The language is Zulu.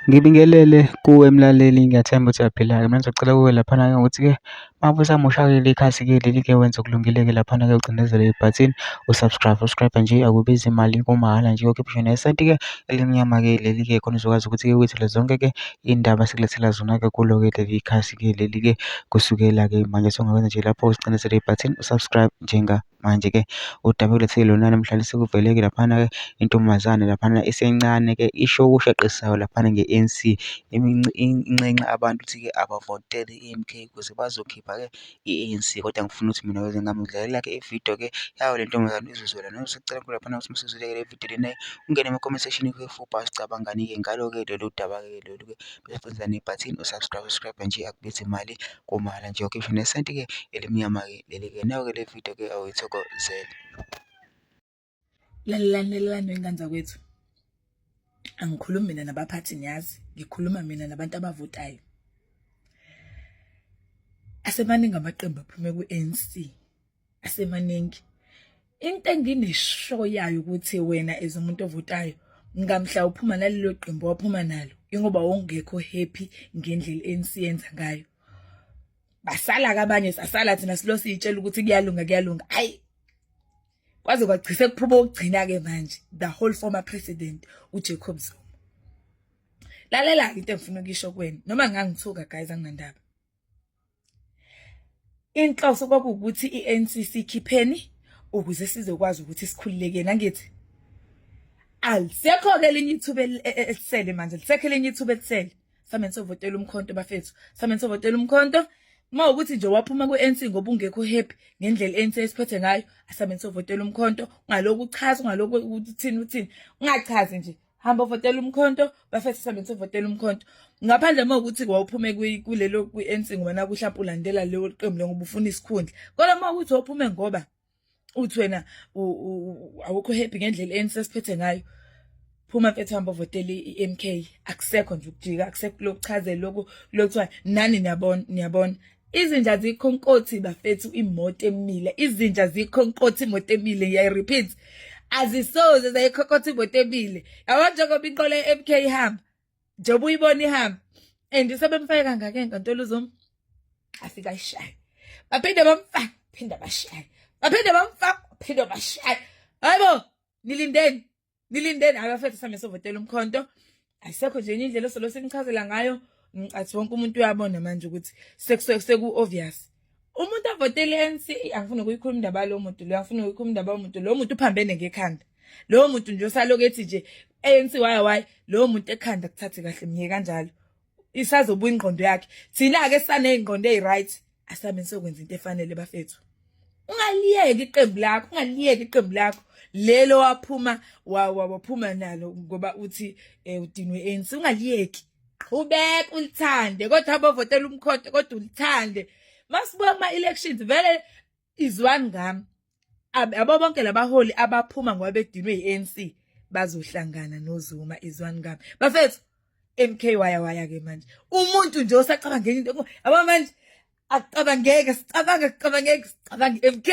Ngibingelele kuwe mlaleli, ngiyathemba ukuthi uyaphila-ke. Mina ngizocela kuwe laphana-ke ukuthi-ke uma usamoshakele ikhasi-ke leli-ke wenze okulungile-ke laphana-ke ucindezele ibhathini u-subscribe. Subscribe nje akubizi imali kumahhala nje uyokhipha ngisho nesenti-ke elimnyama-ke leli-ke khona uzokwazi ukuthi-ke uyithole zonke-ke iy'ndaba esikulethela zona-ke kulo-ke leli khasi-ke leli-ke kusukela-ke manje. Songakwenza nje lapho ucindezele ibhathini u-subscribe njenga. Manje-ke udaba olethele lona namhlanje sekuvele-ke laphana-ke intombazane laphana esencane-ke isho okushaqisayo laphana nge-ANC inxenxa abantu ukuthi-ke abavotele i-M_K ukuze bazokhipha-ke i-A_N_C. Kodwa ngifuna ukuthi mina ngingamdlalela-ke ividiyo-ke yayo le ntombazane uzozwela noma sicela laphana ukuthi masuzwile-ke le vidiyo lena ungene ema-comment section ubhale ucabangani-ke ngalo-ke lolu daba-ke lolu-ke bese ucinza nebhathini u-subscribe, subscribe nje akubizi imali kumahhala nje ukhiphe nesenti-ke elimnyama-ke. Leli-ke nayo-ke le video ke awuyithokozele. Lalelani lalelani wengane zakwethu. Angikhulumi mina nabaphathi niyazi, ngikhuluma mina nabantu abavotayo. Asemaningi amaqembu aphume ku-ANC. Asemaningi. Into enginesho yayo ukuthi wena as umuntu ovotayo ngamhla uphuma nalelo qembu waphuma nalo ingoba wongekho happy ngendlela i-ANC yenza ngayo. Basala ke abanye sasala thina silo siyitshela ukuthi kuyalunga kuyalunga. Hayi kwaze kwagcise kuphuma okugcina ke manje the whole former president uJacob Zuma. Lalela ke into engifuna ukuyisho kuwena noma ngangithuka guys anginandaba. Inhloso kwakuwukuthi i-ANC ikhipheni ukuze sizokwazi ukuthi sikhululeke nangithi alisekho ke elinye ithuba elisele manje lisekho elinye ithuba elisele. Sameni sovotela umkhonto bafethu. Sameni sovotela umkhonto. Uma ukuthi nje waphuma ku-ANC ngoba ungekho happy ngendlela i-ANC esiphethe ngayo, asameni sovotela umkhonto. Ungalokhu uchaza, ungalokhu uthini uthini. Ungachazi nje. Hamba ovotela umkhonto, bafethu sameni sovotela umkhonto. Ngaphandle uma ukuthi wawuphume kulelo kwi-ANC ngoba naku mhlawumbe ulandela lelo qembu ngoba ufuna isikhundla. Kodwa uma ukuthi wawuphume ngoba uthi wena awukho happy ngendlela i-ANC esiphethe ngayo phuma mfethu hamba ovotela i-MK akusekho nje ukujika akusekho lokuchazela lokhu lokuthiwa nani niyabona niyabona izinja zikhonkothi bafethu imoto emile izinja zikhonkothi imoto emile ngiyayi repeat azisoze zayikhonkotha imoto emile yabo njengoba inqola ye-MK ihamba njengoba uyibona ihamba and sebemfake kangaka enkantolo uZuma afika ayishaye baphinde bamfaka phinde bashaye baphinde bamfaka phinde bashaye hayibo nilindeni nilindeni hayi bafethu sami sovotela umkhonto ayisekho nje enye indlela osolo sinichazela ngayo ngicathi wonke umuntu uyabona manje ukuthi seku obvious umuntu avotele i-ANC angifuni ukuyikhuluma indaba yalowo muntu lo angifuni ukuyikhuluma indaba yomuntu lo muntu uphambene ngekhanda lowo muntu nje osaloku ethi nje ANC why why lowo muntu ekhanda kuthathe kahle mnye kanjalo isazobuya ingqondo yakhe thina-ke sisaney'ngqondo eyi-right asambe sokwenza into efanele bafethu ungaliyeki iqembu lakho ungaliyeki iqembu lakho lelo waphuma waphuma nalo ngoba uthi eh, udinwe ANC ungaliyeki qhubeka ulithande kodwa abavotela umkhonto kodwa ulithande masibuya kuma elections vele izwani ngami abo bonke labaholi abaphuma ngoba bedinwe yi-ANC bazohlangana noZuma izwani ngami bafethu MK waya waya ke manje umuntu nje osacabanga ngenye into yabo manje akucabangeke sicabanga kucabangeke sicabanga MK.